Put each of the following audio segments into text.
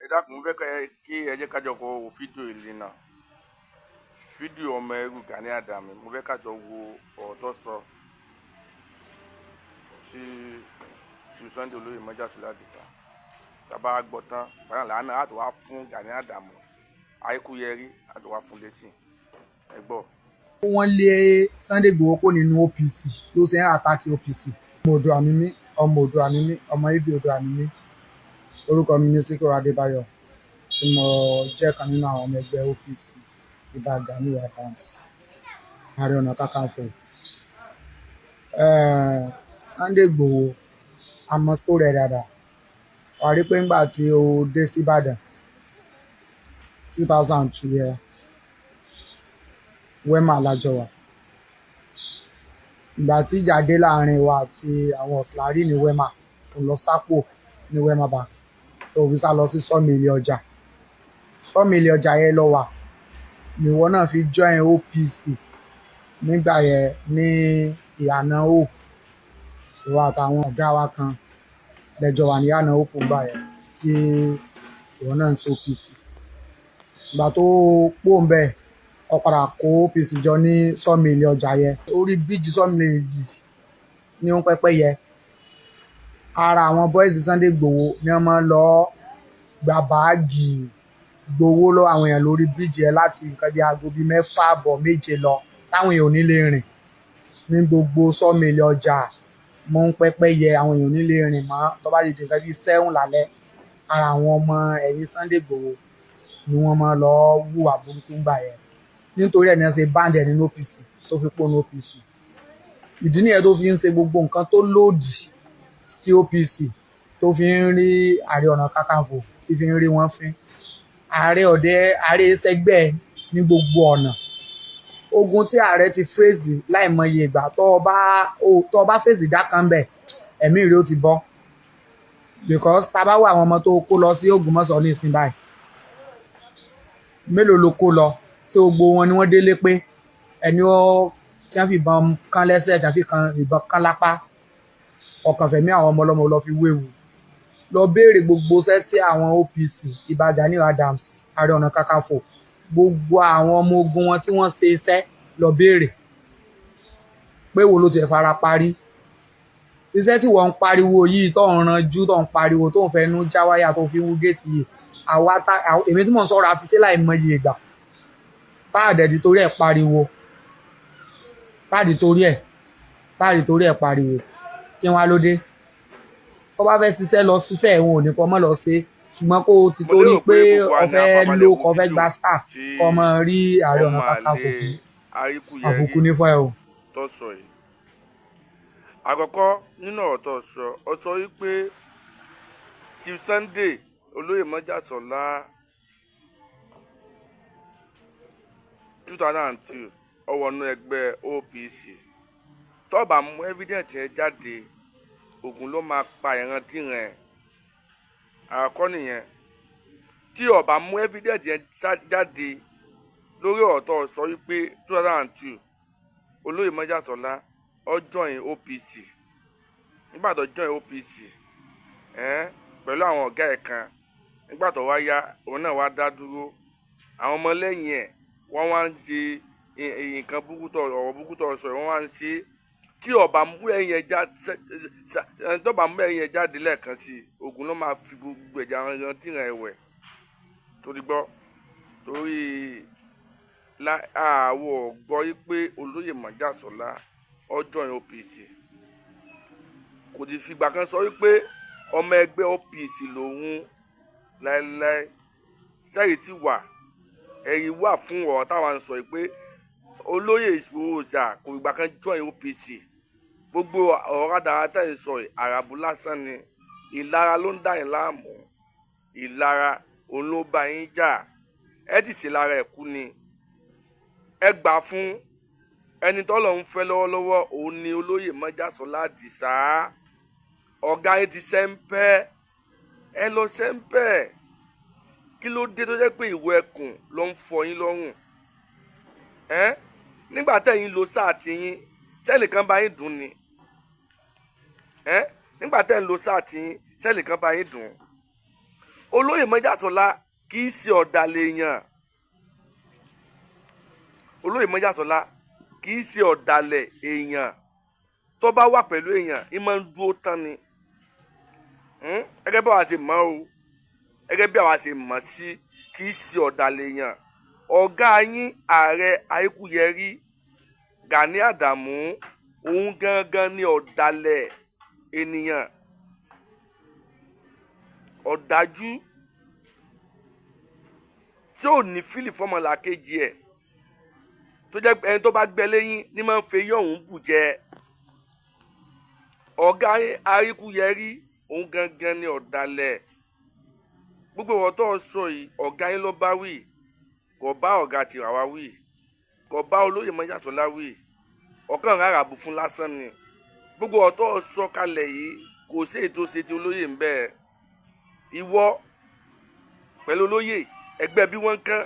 Ẹ dákun, mo fẹ́ kí ẹ jẹ́ ká jọ wo fídíò yìí náà, fídíò ọmọ ẹrú Gani Adams. Mo fẹ́ ká jọ wo ọ̀rọ̀ tó sọ sí sí Sunday Olóyè Mọ́jàsọ́lá Àdìsá. Tàbá gbọ́ tán báyọ̀ lánàá, àti wá fún Gani Adams Àìkúyẹrí, àti wá fún létí. Ẹ gbọ́. Wọ́n lé Sunday Igboho kó nínú OPC ló ṣe ń attack OPC. Ọmọ Oòduà ni mí, ọmọ Oòduà ni mí, ọmọ ibi Oòduà ni mí. Orúkọ mi ní Síkírù Adébáyọ̀, tí mo jẹ́ kan nínú àwọn ọmọ ẹgbẹ́ OPC, Ìbà Gani Adams, Ààrẹ Ọ̀nà Kakanfò. Sunday Igboho, àmọ́ story ẹ̀ dáadáa. Wàá rí pé ńgbà tí ó dé sí Ìbàdàn 2002 yẹn, Wema lájọ wà. Ìgbà tí ìjà dé láàrin wa àti àwọn auxiliary ní Wema, kò lọ sápò ní Wema Bank, tó fi sá lọ sí Sawmill ọjà. Sawmill ọjà yẹn lọ wà níwọ náà fi join OPC nígbà yẹn ní ìyànà Hope. Ìwọ àtàwọn ọ̀gá wa kan lẹ́jọ́ wà ní ìyànà Hope nígbà yẹn tí ìwọ náà ń ṣe OPC. Ìgbà tó pò ń bẹ̀, ó padà kó OPC jọ ní Sawmill ọjà yẹn, orí bíjì Sawmill ní ó pẹ́pẹ́ yẹ. Ara àwọn boys Sunday Igboho ni wọ́n máa ń lọ gba báàgì, gbowó lọ́wọ́ àwọn èèyàn lórí bíjì yẹn láti nǹkan bíi aago bíi 6 àbọ̀, 7 lọ, táwọn èèyàn ò ní lè rìn ní gbogbo Sawmill ọjà mọ́ ń pẹ́pẹ́ yẹ. Àwọn èèyàn ò ní lè rìn mọ́ tó bá ti di nǹkan bíi 7 lálẹ́. Ara àwọn ọmọ ẹ̀yìn Sunday Igboho ni wọ́n máa lọ hùwà burúkú ńgbà yẹn. Nítorí ẹ̀ ní wọ́n ṣe ban ẹ̀ nínú OPC tó fi pọ̀ ní OPC. Ìdí nìyẹn tó fi ń ṣe gbogbo nǹkan tó lòdì sí OPC, tó fi ń rí Ààrẹ Ọ̀nà Kakanfò, tí fi ń rí wọn fín. Ààrẹ ọ̀dẹ, ààrẹ sẹgbẹ́ ní gbogbo ọ̀nà. Ogun tí ààrẹ ti fèsì láìmọye ìgbà, tó o bá fèsì dákan bẹ̀, ẹ̀mí rẹ̀ ó ti bọ́, because tá a bá wà àwọn ọmọ tó kó lọ sí Ògbómọ̀ṣọ́ ní ìsìn báyìí, mélòó ló kó lọ tí gbogbo wọn ni wọ́n délé pé ẹni ó tí wọ́n fi ìbọn kán lẹ́sẹ̀, tí wọ́n fi kan ìbọn kán lápá, ọkàn fẹ̀mí àwọn ọmọ ọlọ́mọ lọ fi wéwu? Lọ béèrè gbogbo iṣẹ́ tí àwọn OPC, Ìbà Gani Adams, Ààrẹ Ọ̀nà Kakanfò, gbogbo àwọn ọmọ ogun wọn tí wọ́n ṣe iṣẹ́, lọ béèrè pé wo ló tiẹ̀ fara parí iṣẹ́ tí wọ́n ń pariwo yìí, tó ń ranjú, tó ń pariwo, tó ń fẹnu já wáyà, tó fi ń wú géètì yìí. Àwa tá èmi tí mò ń sọ̀rọ̀ àti ṣe láìmọye ìgbà, táàdẹ̀ ti torí ẹ̀ pariwo, táàdì torí ẹ̀ pariwo, kí wọ́n á ló dé. Tó bá fẹ́ ṣiṣẹ́, lọ ṣiṣẹ́. Ẹ̀wọ̀n ò ní kọ́ mọ́ lọ ṣe, ṣùgbọ́n kó o ti Mo torí lérò pé pé gbogbo wa o ni a fẹ́ farabalẹ̀ ló wo kọ́ fẹ́ fídíò gba star, tí kọ́ mọ rí Ààrẹ Ọ̀nà ọmọ Kakanfò àlè fún Àríkúyẹrí àbùkù ní fún ẹ o. tó sọ yìí. Àkọ́kọ́ nínú ọ̀rọ̀ tó sọ, ọ sọ wípé Chief Sunday Olóyè Mọ́jàsọ́lá 2002 ó wọnú ẹgbẹ́ OPC. Tó bá mú evidence yẹn jáde, Ògún ló máa pa ìrandíran ẹ̀. Àkọ́kọ́ nìyẹn. Tí ó bá mú evidence yẹn jáde lórí ọ̀rọ̀ tó sọ wípé 2002 Olóyè Mọ́jàsọ́lá ó join OPC, nígbà tó join OPC pẹ̀lú àwọn ọ̀gá ẹ̀ kan, nígbà tó wá yá, òun náà wá dá dúró, àwọn ọmọlẹ́yìn ẹ̀ wọ́n wá ń ṣe nǹkan burúkú tó, ọ̀rọ̀ burúkú tó sọ, wọ́n wá ń ṣe. Tí ó bá mú ẹ̀yìn ẹ̀ já tó bá mú ẹ̀yìn ẹ̀ jáde lẹ́ẹ̀kan sí i, Ògún ló máa fi gbogbo ẹ̀jẹ̀ àwọn ìrandíran ẹ̀ wẹ̀. Torí gbọ́, torí àwọ̀ gbọ́ wípé Olóyè Mọ́jàsọ́lá ó join OPC, kò sì fìgbà kan sọ wípé ọmọ ẹgbẹ́ OPC lòun láéláé. Sẹ́yìn tí wà, ẹ̀rí wà fún ọ̀rọ̀ táwọn ń sọ yìí pé Olóyè Ìgbòho Òòṣà kò fìgbà kan join OPC. Gbogbo ọ̀rọ̀ rádaràda tẹ̀ ń sọ yìí, àràbù lásán ni. Ìlara ló ń dà yín láàmú, ìlara òun ló bá yín jà. Ẹ ti ṣe lára ẹ̀ kú ni. Ẹ gbà fún ẹni tọ́lọ̀ ń fẹ́ lọ́wọ́lọ́wọ́, òun ni Olóyè Mọ́jàsọ́lá Àdìsá. Ọ̀gá yín ti sẹ́ńpẹ́, ẹ lọ sẹ́ńpẹ́. Kí ló dé tó jẹ́ pé ìwọ ẹkùn ló ń fọ yín lọ́rùn ẹ nígbà tẹ̀yin lo sáà tiyín, sẹ́nìkan bá yín dùn ni ẹ? Nígbà tẹ̀ ń lo sáà tiyín, sẹ́nìkan bá yín dùn? Olóyè Májàsọ́lá kì í ṣe ọ̀dàlẹ̀ èèyàn. Olóyè Májàsọ́lá kì í ṣe ọ̀dàlẹ̀ èèyàn. Tó bá wà pẹ̀lú èèyàn, ì máa ń dúró tán ni. Gẹ́gẹ́ bí àwa ṣe mọ̀ o, gẹ́gẹ́ bí àwa ṣe mọ̀ sí, kì í ṣe ọ̀dàlẹ̀ èèyàn. Ọ̀gá yín ààrẹ Àìkúyẹrí Gani Àdàmú, òun gangan ni ọ̀dàlẹ̀ ènìyàn, ọ̀dájú tí ò ní fílì fọmọlàkejì ẹ̀, tó jẹ́ ẹni tó bá gbẹ lẹ́yìn ní máa ń fi eyín ọ̀hún bù jẹ. Ọ̀gá Àríkúyẹrí, òun gangan ni ọ̀dàlẹ̀. Gbogbo ìwọ tó sọ yìí, ọ̀gá yín ló bá wí, kò bá ọ̀gá tìràwá wí, kò bá olóyè Májàsọ́lá wí. Ọ̀kan rárá bù fún lásán ni. Gbogbo ọ̀rọ̀ tó sọ kalẹ̀ yìí, kò sí èyí tó ṣe ti olóyè ń bẹ́ẹ̀. Ìwọ pẹ̀lú olóyè ẹgbẹ́ bí wọ́n ń kán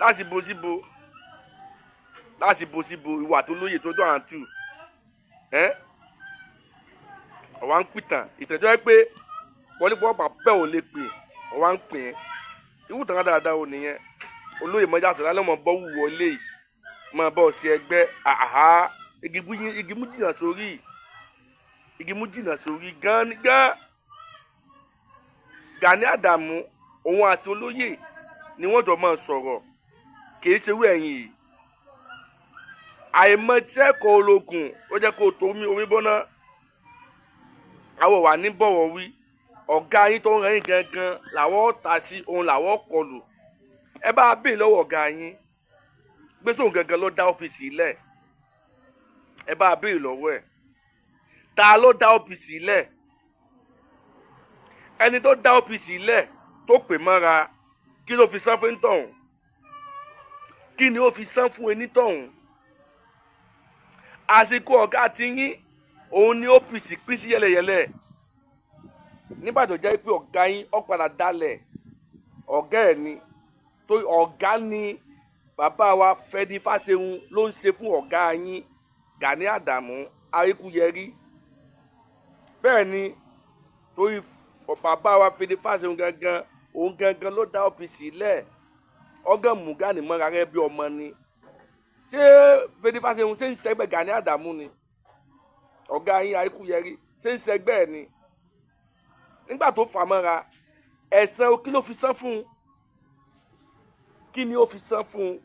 láti bo síbo, láti bo síbo, ìwà tó lóyè tó dọ̀ àǹtù ẹ́ ọ̀wá ń pìtàn ìtẹ̀jọ́ ẹ pé pọ̀lípọ̀ pẹ́ ò lè pè ọ̀wá ń pè é. Irú ìtàn dáadáa ò nìyẹn. Olóyè Májàsọ́lá ló mọ̀ bọ́ wù wọlé yìí, máa bọ́ sí ẹgbẹ́. Àhá, igi mú jìnnà sórí, igi mú jìnnà sórí gan gan. Gani Àdàmú, òun àti olóyè ni wọ́n jọ máa sọ̀rọ̀, kì í ṣe irú ẹ̀yìn yìí. Àìmọ̀ tí ẹ̀kọ́ ológun ó jẹ́ kó tó omi bọ́ná. Àwọn wà ní bọ̀wọ̀ wí. Ọ̀gá yín tó ń rán yín gangan làwọ̀ ta sí, òun làwọ̀ kọlù. Ẹ bá bèè lọ́wọ́ ọ̀gá yín gbé sóun gangan ló dá OPC lẹ̀. Ẹ bá bèè lọ́wọ́ ẹ̀, ta ló dá OPC lẹ̀? Ẹni tó dá OPC lẹ̀ tó pè mọ́ra, kí ló fi san fún tọ̀hún? Kí ni ó fi san fún enítọ̀hún? Àsìkò ọ̀gá ti yín, òun ni OPC pín sí yẹlẹyẹlẹ. Nígbà tó jẹ́ pé ọ̀gá yín ó padà dalẹ̀ ọ̀gá ẹ̀ ni, tó ọ̀gá ni bàbá wa Fẹ́ni Fáṣẹ̀hùn ló ń ṣe fún ọ̀gá yín Gani Àdàmú Àríkúyẹrí. Bẹ́ẹ̀ ni, torí bàbá wa Fẹ́ni Fáṣẹ̀hùn gangan, òun gangan ló dá OPC lẹ̀. Ọgán mú Gani mọ́ra rẹ bí ọmọ ni. Ṣé Fẹ́ni Fáṣẹ̀hùn ṣé ń ṣẹgbẹ́ Gani Àdàmú ni? Ọ̀gá yín Àríkúyẹrí ṣé ń ṣẹgbẹ́ ẹ̀ ni? Nígbà tó fà mọ́ra, ẹ̀san kí ló fi san fún un? Kí ni ó fi san fún un?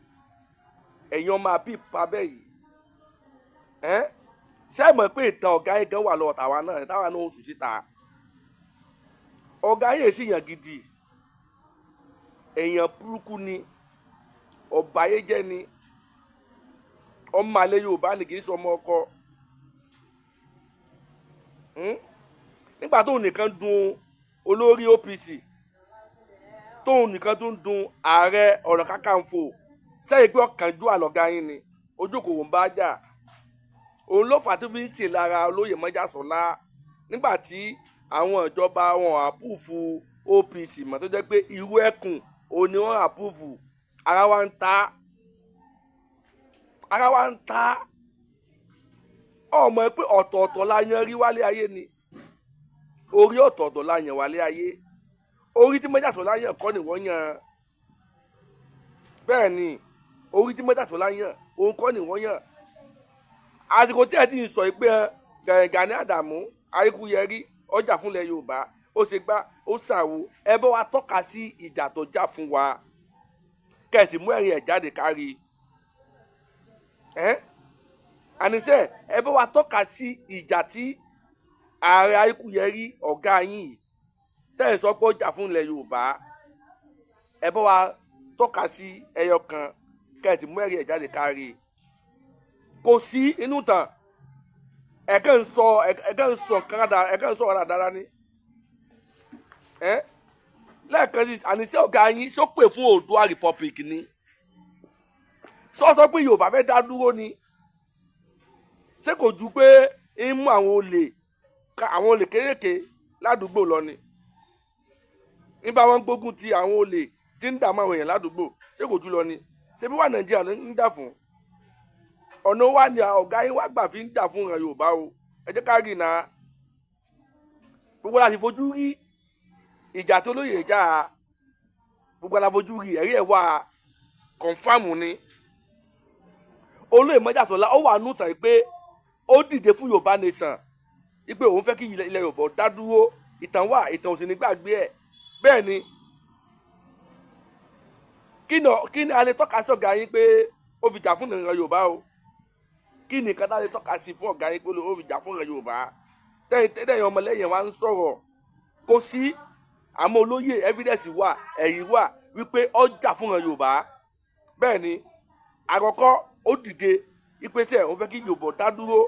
Ẹ̀yin ọmọ àbí ìpabẹ́ yìí ẹ́ ṣé ẹ mọ̀ pé ìtàn ọ̀gá yín gan wà lọ́wọ́ tàwa náà, táwa náà ó sùn síta. Ọ̀gá yìí sì yàn gidi, èèyàn burúkú ni, ọ̀bàyéjẹ́ ni, ọmọ àlè Yorùbá ni, kì í sọ ọmọ ọkọ. Nígbà tóun nìkan dun olórí OPC, tóun nìkan tó ń dun ààrẹ ọ̀nà kakanfò, sẹ́yìn pé ọ̀kánjú àlọ́gá yín ni ojókòwò ń bá jà. Òun ló fà tó fi ń ṣe lára olóyè Májàsọ́lá nígbà tí àwọn ìjọba wọn àpúfù OPC mọ́, tó jẹ́ pé irú ẹkùn òun ni wọ́n àpúfù. Ara wa ń ta, ara wa ń ta. Ọmọ pé ọ̀tọ̀ọ̀tọ̀ la yan rí wálé ayé ni, orí ọ̀tọ̀ọ̀tọ̀ la yàn wálé ayé. Orí tí Májàsọ́lá yàn kọ́ ni wọ́n yàn. Bẹ́ẹ̀ ni, orí tí Májàsọ́lá yàn, òun kọ́ ni wọ́n yàn. Àsìkò tí ẹ ti ń sọ pé Gani Àdàmú Àríkúyẹrí ọjà fúnlẹ̀ Yorùbá, ó ṣe gbá, ó ṣàwo, ẹ bá wa tọ́ka sí ìjà tó jà fún wa, kẹ̀sì mú ẹ̀rí ẹ̀ jáde kárí ẹ́. Àníṣe ẹ bá wa tọ́ka sí ìjà tí ààrẹ Àríkúyẹrí ọ̀gá yín tẹ́ ẹ̀ sọ pé ó jà fún ilẹ̀ Yorùbá, ẹ bá wa tọ́ka sí ẹyọ kan, kẹ̀sì mú ẹ̀rí ẹ̀ jáde kárí. Kò sí inú tàn, ẹ̀kẹ́ ń sọ, ẹ̀kẹ́ ń sọ nǹkan dáadáa, ẹ̀kẹ́ ń sọ ọ̀rọ̀ dáadáa ni ẹ́. Lẹ́ẹ̀kan sí, àníṣe ọ̀gá yín ṣó pè fún Oòduà Republic ni? Sọ pé Yorùbá fẹ́ dá dúró ni? Ṣé kò ju pé ń mú àwọn olè, àwọn olè kéékèèké ládùúgbò lọ ni? Nígbà wọn gbógun ti àwọn olè tí ń dààmú àwọn èèyàn ládùúgbò, ṣé kò jù lọ ni? Ṣé bí wà Nàìjíríà ń jà fún ọ̀nà wa ni ọ̀gá yín wá gbà fi ń jà fún ìran Yorùbá o? Ẹ jẹ́ ká rí iná gbogbo láti fojú rí ìjà tó lóye jà. Gbogbo aláfojú rí, ẹ̀rí ẹ̀ wà, confirm ni. Olóyè Májàsọ́lá, ó wà nù tàn pé ó dìde fún Yorùbá nation, wípé òun fẹ́ kí ilẹ̀ Yorùbá dá dúró. Ìtàn wà, ìtàn ò sì ní gbàgbé ẹ̀. Bẹ́ẹ̀ ni. Kí ni a lè tọ́ka sí ọ̀gá yín pé ó fi jà fún ìran Yorùbá o? Kí ni nǹkan tá a lè tọ́ka sí fún ọ̀gá yín pé ó fi jà fún ìran Yorùbá, tẹ́yìn ọmọlẹ́yìn wa ń sọ̀rọ̀? Kò sí. Àmọ́ olóyè, evidence wà, ẹ̀rí wà wípé ó jà fún ìran Yorùbá. Bẹ́ẹ̀ ni. Àkọ́kọ́, ó dìde wípé tẹ̀ òun fẹ́ kí Yorùbá dá dúró,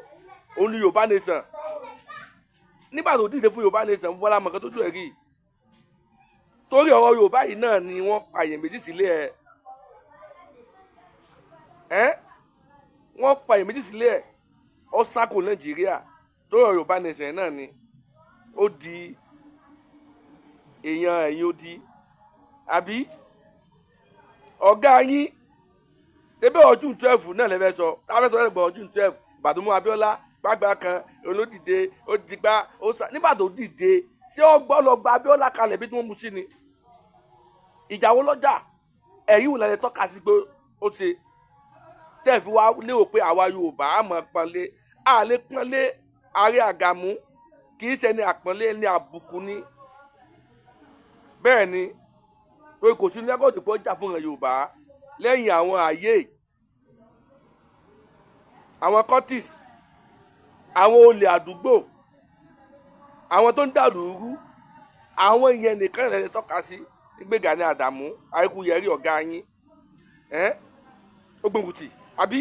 òun ní Yorùbá nation. Nígbà tó dìde fún Yorùbá nation, bọ́lá mọ̀kàn tó dùn ẹ̀ rí, torí ọ̀rọ̀ Yorùbá yìí náà ni wọ́n pa èèyàn méjì sílé ẹ̀ ẹ́. Wọ́n pa èèyàn méjì sílé ẹ̀, ó sá kúrò Nàìjíríà torí ọ̀rọ̀ Yorùbá nation náà ni. Ó di èèyàn ẹ̀yìn odi, àbí ọ̀gá yín tẹ́bẹ̀ ọdún 12 náà lẹ́fẹ̀ẹ́ sọ, láfẹ́ sọ lẹ́gbọ̀n ọdún 12 ìbàdàn mú Abíọ́lá gbàgbà kan olódìde, ó dìgbà ó sá. Nígbà tó dìde, ṣé ó gbọ́ lọ gba Abíọ́lá kalẹ̀ bí tí wọ́n mú sí ni? Ìjà wo lọ́jà? Ẹ̀rí wò lẹ́lẹ́ tọ́ka sí pé ó ṣe tẹ́ fi wá lérò pé àwa Yorùbá á mọ̀ pọ́nlé? A lè pọ́nlé ààrẹ Àgàmú, kì í ṣe ní àpọ́nlé, ní àbùkù ni. Bẹ́ẹ̀ ni, torí kò sí ní rẹ́kọ̀dì pé ó jà fún ìran Yorùbá lẹ́yìn àwọn ààyè àwọn cultists, àwọn olè àdúgbò, àwọn tó ń dàlú rú. Àwọn ìyẹn nìkan rẹ̀ tọ́ka sí gbé Gani Àdàmú Àríkúyẹrí, ọ̀gá yín ẹ́, ó gbógun tì, àbí?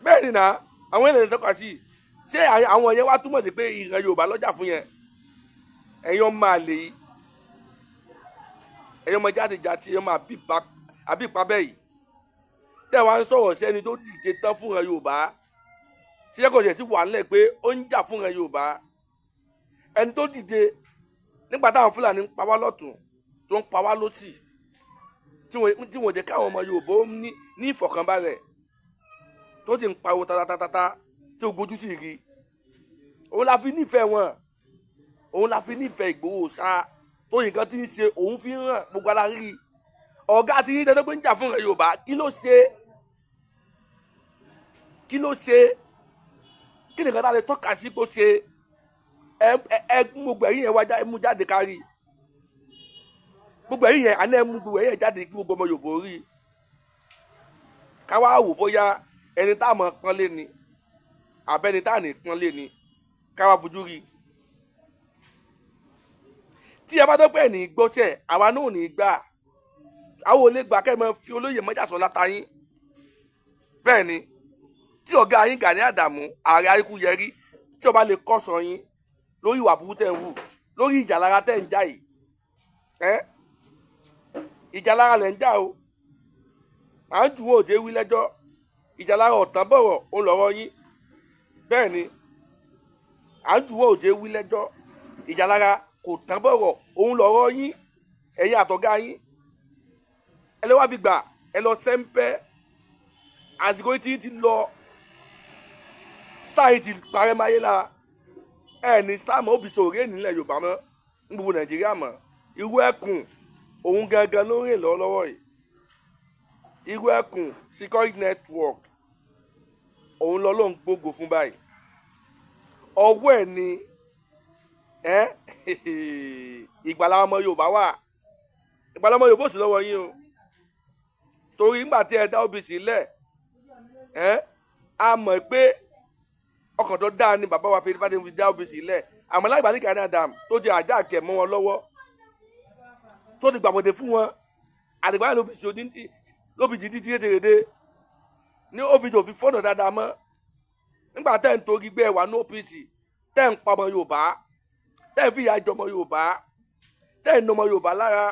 Bẹ́ẹ̀ ni náà, àwọn ènìyàn tọ́ka sí. Ṣé àwọn yẹn wá túmọ̀ sí pé ìran Yorùbá lọ́jà fún yẹn? Ẹ̀yin ọmọ àlè yìí, ẹ̀yin ọmọ jáde jáde, ẹ̀yin ọmọ àbí ìpabẹ́ yìí, tẹ́ wàá ń sọ̀rọ̀ sí ẹni tó dìde tán fún ìran Yorùbá, tí yẹ kò ṣe ti wà nílẹ̀ pé ó ń jà fún ìran Yorùbá, ẹni tó dìde nígbà táwọn Fúlàní ń pa wá lọ́tún, tó ń pa wá lọ́sì, tí wọ́n jẹ́ káwọn ọmọ Yorùbá ó ní ìfọ̀kànbalẹ̀, tó ti ń pariwo tatatatata tí ó gbójú tì rí, òun la fi nífẹ̀ẹ́ wọn, òun la fi nífẹ̀ẹ́ Ìgbòho ṣá, tó nǹkan tí ń ṣe òun fi ń hàn gbogbo ara rí. Ọ̀gá tí yín tẹ́tẹ́ pé ń jà fún ìran Yorùbá, kí ló ṣe? Kí ló ṣe? Kí nìkan tá a lè tọ́ka sí kó ṣe? Ẹ ẹ mú gbogbo ẹ̀yìn yẹn wá, ẹ mú jáde kárí gbogbo ẹ̀yìn yẹn. Àná ẹ mú gbogbo ẹ̀yìn yẹn jáde kí gbogbo ọmọ Yorùbá rí, káwá wò bóyá ẹni tá a mọ̀ pọ́nlé ni àbẹ́ni tá a ní pọ́nlé ni, káwá fojú rí. Tí ẹ bá tó pẹ́ ní gbọ́ tẹ̀, àwa náà ò ní gbà, àwọn ò lè gbà kẹ́ ẹ máa fi olóyè Májàsọ́lá ta yín. Bẹ́ẹ̀ ni. Tí ọ̀gá yín Gani Àdàmú ààrẹ Àríkúyẹrí, tí ó bá lè kọ́sọ̀ yín lórí ìwà burúkú tẹ̀ ń wù, lórí ìjà lára tẹ̀ ń jà yìí, ẹ́ ìjà lára lẹ̀ ń jà o, à ń jù wọ́n òjé wí lẹ́jọ́. Ìjà lára ọ̀tán bọ̀rọ̀ òun lọ̀rọ̀ yín. Bẹ́ẹ̀ ni, à ń jù wọ́n òjé wí lẹ́jọ́. Ìjà lára kò tán bọ̀rọ̀ òun lọ̀rọ̀ yín. Ẹ̀yin àtọ̀gá yín, ẹ lè wá fi gbà ẹ lọ sẹ́ńpẹ́. Àsìkò yìí ti lọ, star yìí ti parẹ́ máyé lára ẹ ní star mọ́. OPC òré nílẹ̀ Yorùbá mọ́, ní gbogbo Nàìjíríà mọ́. Irú ẹkùn òun gangan ló ń rìn lọ́wọ́lọ́wọ́ yìí. Irú ẹkùn security network òun lọ ló ń gbógo fún báyìí. Ọwọ́ ẹ̀ ni ẹ́ ìgbàlá ọmọ Yorùbá wà. Ìgbàlá ọmọ Yorùbá ò sí lọ́wọ́ yín o, torí nígbà tí ẹ dá OPC lẹ̀ ẹ́, a mọ̀ pé ọkàn tó dáa ni bàbá wa fi Fáṣẹ̀hùn fi dá OPC lẹ̀. Àmọ́ lágbàá ní Gani Adams tó di àjà àkẹ́ mọ́ wọn lọ́wọ́, tó ti gbàbọ̀dé fún wọn, àdìgbà yẹn lóbi ti di rédèrèdè ní OPC òfin fọ́nà dáadáa mọ́. Nígbà tẹ́ ń torí gbé ẹwà ní OPC, tẹ́ ń pa ọmọ Yorùbá, tẹ́ ń fìyà jẹ ọmọ Yorùbá, tẹ́ ń nà ọmọ Yorùbá lára,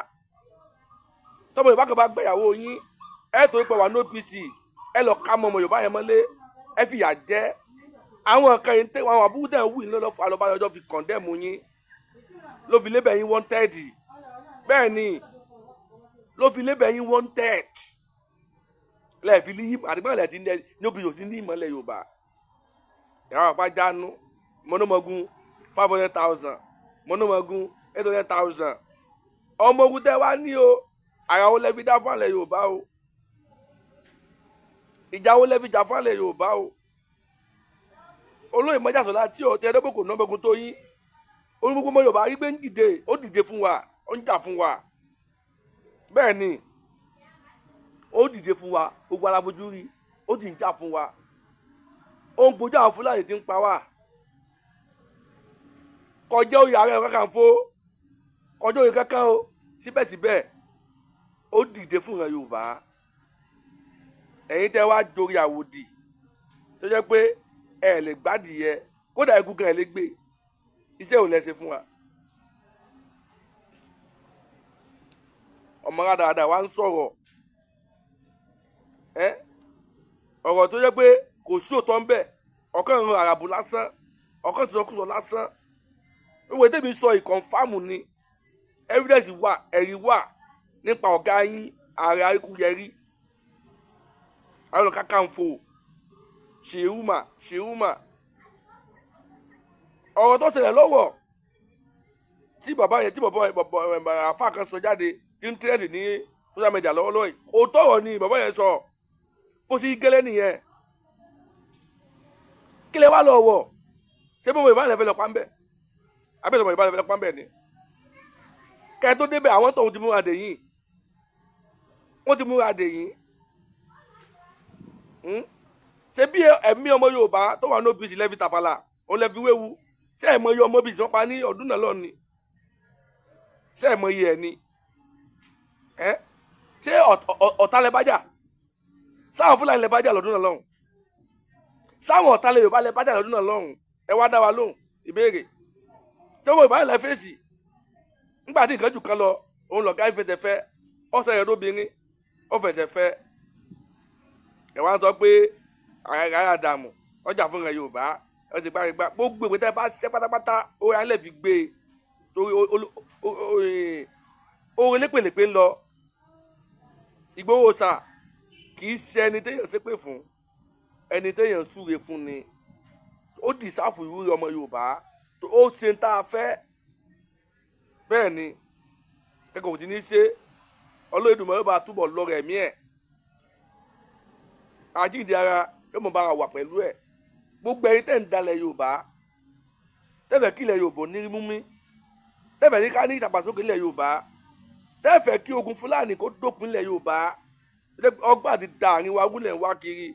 tọmọ Yorùbá kan bá gbẹ̀yàwó yín, ẹ torí pé wà ní OPC, ẹ lọ ká mọ ọmọ Yorùbá yẹn mọ́lé, ẹ fìyà jẹ. Àwọn nǹkan yìí tẹ àwọn àbúrò tẹ̀ ń wù yín lọ́fọ̀ alọ́bàjọ́ fi condemn yín, ló fi label yín wanted. Bẹ́ẹ̀ ni, ló fi label yín wanted lẹ́ẹ̀fi ní àdìgbọ́n lẹ́ẹ̀tì ní OPC òsì ní ìmọ̀lẹ̀ Yorùbá. Ìyàwó àpá jánu mọ́nàmọ́gún 500,000, mọ́nàmọ́gún 800,000. Ọmọ ogun tẹ́ wá ní o, ara wo lẹ́fi dá fún àlẹ́ Yorùbá o? Ìjà wo lẹ́fi jà fún àlẹ́ Yorùbá o? Olóyè Májàsọ́lá tí ò tẹ́ ẹ̀dọ́gbọ̀kọ̀ náà gbẹ̀gùn tó yín, oní gbogbo ọmọ Yorùbá rí pé ń dìde, ó dìde fún wa, ó ń jà fún wa. Bẹ́ẹ̀ ni, ó dìde fún wa, gbogbo aláfojú rí, ó sì ń jà fún wa, ó ń gbójú àwọn Fúlàní tí ń pa wá. Kọjá oyè Ààrẹ Ọ̀nà Kakanfò, kọjá oyè kankan o, síbẹ̀síbẹ̀ ó dìde fún ìran Yorùbá. Ẹ̀yin tẹ́ wá jorí àwòdì tó jẹ́ pé ẹ lè gbádìyẹ, kódà egungun ẹ lè gbé, iṣẹ́ ò lẹ́sẹ̀ fún wa. Ọmọ rádaràda wa ń sọ̀rọ̀ ẹ, ọ̀rọ̀ tó jẹ́ pé kò sí òótọ́ ń bẹ̀, ọ̀kan ìran àràbù lásán, ọ̀kan ìsọkúsọ lásán. Ìwé tèmi sọ ìkọ̀nfàmù ni, evidence wà, ẹ̀rí wà nípa ọ̀gá yín Ààrẹ Aríkúyẹrí, Ààrẹ Ọ̀nà Kakanfò Ṣèhùmà Ṣèhùmà. Ọ̀rọ̀ tó ṣẹlẹ̀ lọ́wọ́ tí bàbá yẹn, tí bàbá àfa kan sọ jáde tí ń tírẹ̀dì ní social media lọ́wọ́lọ́wọ́ yìí, òótọ́ ọ̀rọ̀ ni bàbá yẹn sọ, bó ṣe gẹ́lẹ́ nìyẹn. Kí lẹ wá lọ wọ̀? Ṣé bí mo ìbára fẹ́ lọ pa ń bẹ̀? Abẹ́sọ̀ mo ìbára fẹ́ lọ pa ń bẹ̀ ni. Kẹ́ ẹ tó débẹ̀, àwọn tóun ti múra dè yín, wọ́n ti múra dè yín. Ṣé bí ẹ̀mí ọmọ Yorùbá tó wà ní OPC lẹ́fi tàfàlà, òun lẹ́fi wéwu? Ṣé ẹ̀ mọ iye ọmọ OPC wọ́n pa ní ọdún náà lọ́ni? Ṣé ẹ̀ mọ iye ẹ̀ ni? Ẹ́ ṣé ọ̀tá lẹ bá jà? Sáwọn Fúlàní lẹ bá jà lọ́dún náà lọ́hùn? Sáwọn ọ̀tá lẹ Yorùbá lẹ bá jà lọ́dún náà lọ́hùn? Ẹ wá dá wa lóhùn ìbéèrè. Tí ọmọ Yorùbá lẹ fèsì nígbà tí nǹkan jù kan lọ, òun lọ̀gá ìfẹsẹ̀ fẹ́, ọ̀sẹ̀ rẹ̀ lóbìnrin ó fẹsẹ̀ fẹ́. Ẹ wá ń sọ pé ààrẹ Àdàmú ọjà fún ìran Yorùbá, ẹ ti gbá gbogbo ìwé tẹ́ bá ṣiṣẹ́ pátápátá, ó yà lè fi gbé e torí oore lépèlépè ń lọ. Ìgbòho sà kì í ṣe ẹni téèyàn ṣépè fún, ẹni téèyàn súre fún ni. Ó dì sáfù ìwúrí ọmọ Yorùbá, ó ṣe ń tá a fẹ́. Bẹ́ẹ̀ ni, kẹ́kọ̀ọ́ kò ti ní ṣe Olódùmarè bá túbọ̀ lọ́rọ̀ ẹ̀mí ẹ̀, àjíǹde ara yóò mọ̀ bára wà pẹ̀lú ẹ̀. Gbogbo ẹ̀yin tẹ́ ń dalẹ̀ Yorùbá, tẹ́fẹ̀ kí ilẹ̀ Yorùbá ní mú mi, tẹ́fẹ̀ ní ká ní ìdàgbàsókè ilẹ̀ Yorùbá, tẹ́fẹ̀ kí ogun Fúlàní kó dópin ilẹ̀ Yorùbá, ọgbà àti dàrin wa wúlẹ̀ ń wá kiri.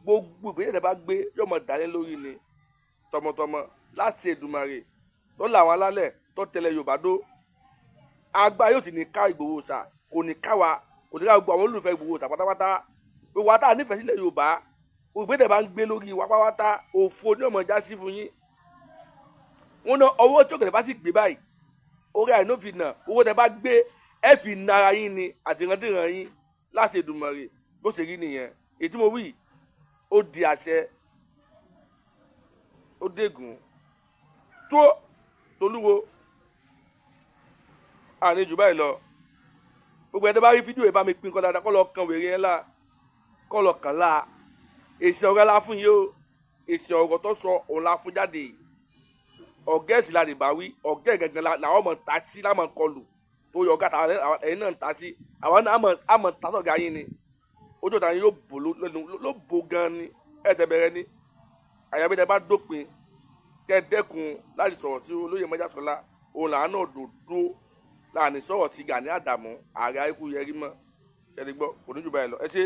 Gbogbo ìgbésẹ̀ tẹ́ bá gbé yóò mọ̀ dálé lórí ni tọmọtọmọ láti Èdùmàrè tó làwọn alálẹ̀ tó tẹ̀lé Yorùbá dó. Agbá yóò sì ní ká Ìgbòho sà, kò ní ká wa, kò ní ká gbogbo àwọn olólùfẹ́ Ìgbòho sà pátápátá. Gbogbo wa tá a nífẹ̀ẹ́ sílẹ̀ Yorùbá, ìgbésẹ̀ bá ń gbé lórí wa pátápátá, òfo ní ọmọ já sí fún yín. Wọn náà ọwọ́ tí òkèlè bá sì gbé báyìí, orí àìní òfin náà, owó tẹ bá gbé ẹ fi na ara yín ni àti ìrántìrán yín láti Èdùmàrè. Bó ṣe rí nìyẹn. Èyí tí mo wí ó di àṣẹ, ó dégùn tó tolúwo àní jù báyìí lọ. Gbogbo ẹni tó bá rí fídíò yìí, bá mi pín kọ́ dáadáa, kọ́ lọ kan wèrè yẹn la, kọ́ lọ kàn la. Èsì ọ̀rọ̀ la fún yìí o, èsì ọ̀rọ̀ tó sọ òun la fún jáde. Ọ̀gá ẹ̀sìn la lè bá wí, ọ̀gá ẹ̀ gangan làwọn ọmọ ta sí, láwọn kọlù tó yọ ọ̀gá ẹ̀yin náà ń ta sí, àwọn náà àmọ̀ ta sọ̀gá yín ni. Ojú ọ̀tá yín yóò bò lẹ́nu ló bò gan ni, ẹ̀ tẹ̀ bẹ̀rẹ̀ ni. Àyàbí tẹ bá dópin kẹ́ dẹ́kun láti sọ̀rọ̀ sí olóyè Májàsọ́lá, òun làwọn náà dòdó láàrin sọ̀rọ̀ sí Gani Àdàmú Ààrẹ Aríkúyẹrí mọ́. Ṣẹ́ni gbọ́, kò ní jù báyìí lọ. Ẹ ṣé.